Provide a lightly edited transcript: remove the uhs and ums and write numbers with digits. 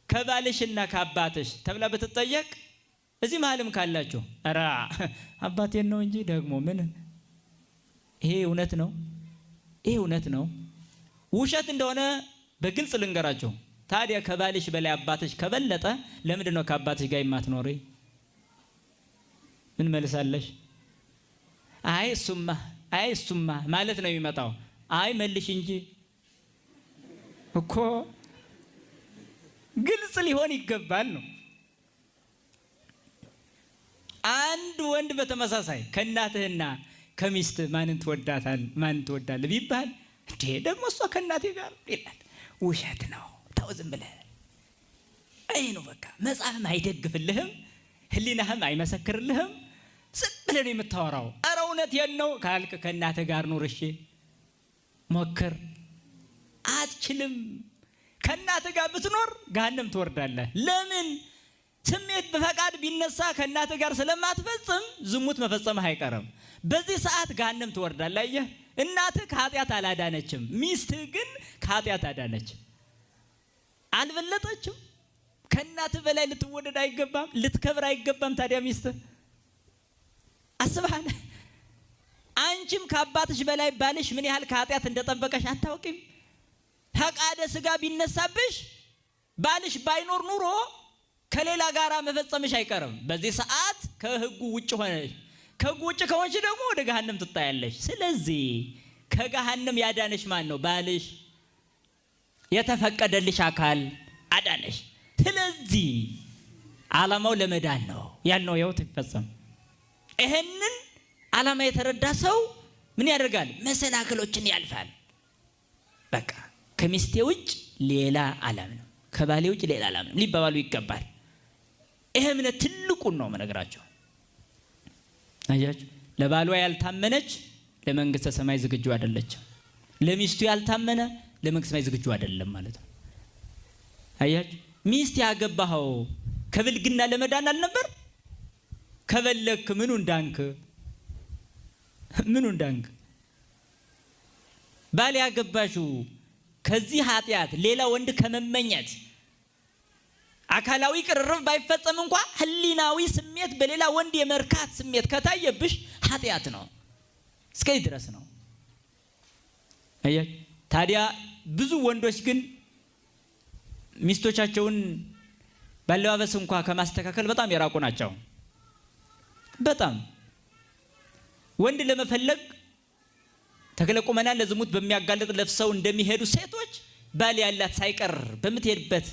ከባልሽና ከአባትሽ ተብላ ብትጠየቅ እዚህ መሀልም ካላችሁ ኧረ አባቴን ነው እንጂ ደግሞ ምን ይሄ እውነት ነው? ይሄ እውነት ነው? ውሸት እንደሆነ በግልጽ ልንገራችሁ። ታዲያ ከባልሽ በላይ አባትሽ ከበለጠ ለምንድን ነው ከአባትሽ ጋር የማትኖሪ? ምን መልሳለሽ? አይ እሱማ አይ እሱማ ማለት ነው የሚመጣው። አይ መልሽ እንጂ እኮ ግልጽ ሊሆን ይገባል ነው። አንድ ወንድ በተመሳሳይ ከእናትህና ከሚስት ማንን ትወዳታል ማንን ትወዳለህ ቢባል እንዴ ደግሞ እሷ ከእናቴ ጋር ይላል። ውሸት ነው። ተው ዝም ብለህ። ይሄ ነው በቃ። መጽሐፍም አይደግፍልህም፣ ሕሊናህም አይመሰክርልህም። ዝም ብለህ ነው የምታወራው። ኧረ እውነቴን ነው ካልክ ከእናትህ ጋር ኑር። እሺ ሞክር። አትችልም። ከእናትህ ጋር ብትኖር ገሃነም ትወርዳለህ። ለምን? ስሜት በፈቃድ ቢነሳ ከእናትህ ጋር ስለማትፈጽም ዝሙት መፈጸምህ አይቀርም። በዚህ ሰዓት ገሃነም ትወርዳለህ። አየህ፣ እናትህ ከኃጢአት አላዳነችም፣ ሚስትህ ግን ከኃጢአት አዳነች። አልበለጠችም። ከእናትህ በላይ ልትወደድ አይገባም፣ ልትከብር አይገባም። ታዲያ ሚስትህ አስበሃል? አንቺም ከአባትሽ በላይ ባልሽ ምን ያህል ከኃጢአት እንደጠበቀሽ አታውቂም። ፈቃደ ስጋ ቢነሳብሽ ባልሽ ባይኖር ኑሮ ከሌላ ጋር መፈጸምሽ አይቀርም። በዚህ ሰዓት ከሕጉ ውጭ ሆነሽ፣ ከሕጉ ውጭ ከሆንሽ ደግሞ ወደ ገሃነም ትጣያለሽ። ስለዚህ ከገሃነም ያዳነሽ ማን ነው? ባልሽ፣ የተፈቀደልሽ አካል አዳነሽ። ስለዚህ ዓላማው ለመዳን ነው ያልነው ይኸው ይፈጸም። ይሄንን ዓላማ የተረዳ ሰው ምን ያደርጋል? መሰናክሎችን ያልፋል። በቃ ከሚስቴ ውጭ ሌላ አላምንም፣ ከባሌ ውጭ ሌላ አላምንም ሊባባሉ ይገባል። ይሄ እምነት ትልቁን ነው የምነግራቸው። አያችሁ፣ ለባሏ ያልታመነች ለመንግስተ ሰማይ ዝግጁ አይደለችም። ለሚስቱ ያልታመነ ለመንግስተ ሰማይ ዝግጁ አይደለም ማለት ነው። አያችሁ፣ ሚስት ያገባኸው ከብልግና ለመዳን አልነበር? ከበለክ ምኑ እንዳንክ ምኑ እንዳንክ? ባል ያገባሽው ከዚህ ኃጢአት ሌላ ወንድ ከመመኘት አካላዊ ቅርርብ ባይፈጸም እንኳ ሕሊናዊ ስሜት በሌላ ወንድ የመርካት ስሜት ከታየብሽ ኃጢአት ነው። እስከዚህ ድረስ ነው። አያችሁ። ታዲያ ብዙ ወንዶች ግን ሚስቶቻቸውን ባለባበስ እንኳ ከማስተካከል በጣም የራቁ ናቸው። በጣም ወንድ ለመፈለግ ተክለ ቁመናን ለዝሙት በሚያጋልጥ ለብሰው እንደሚሄዱ ሴቶች ባል ያላት ሳይቀር በምትሄድበት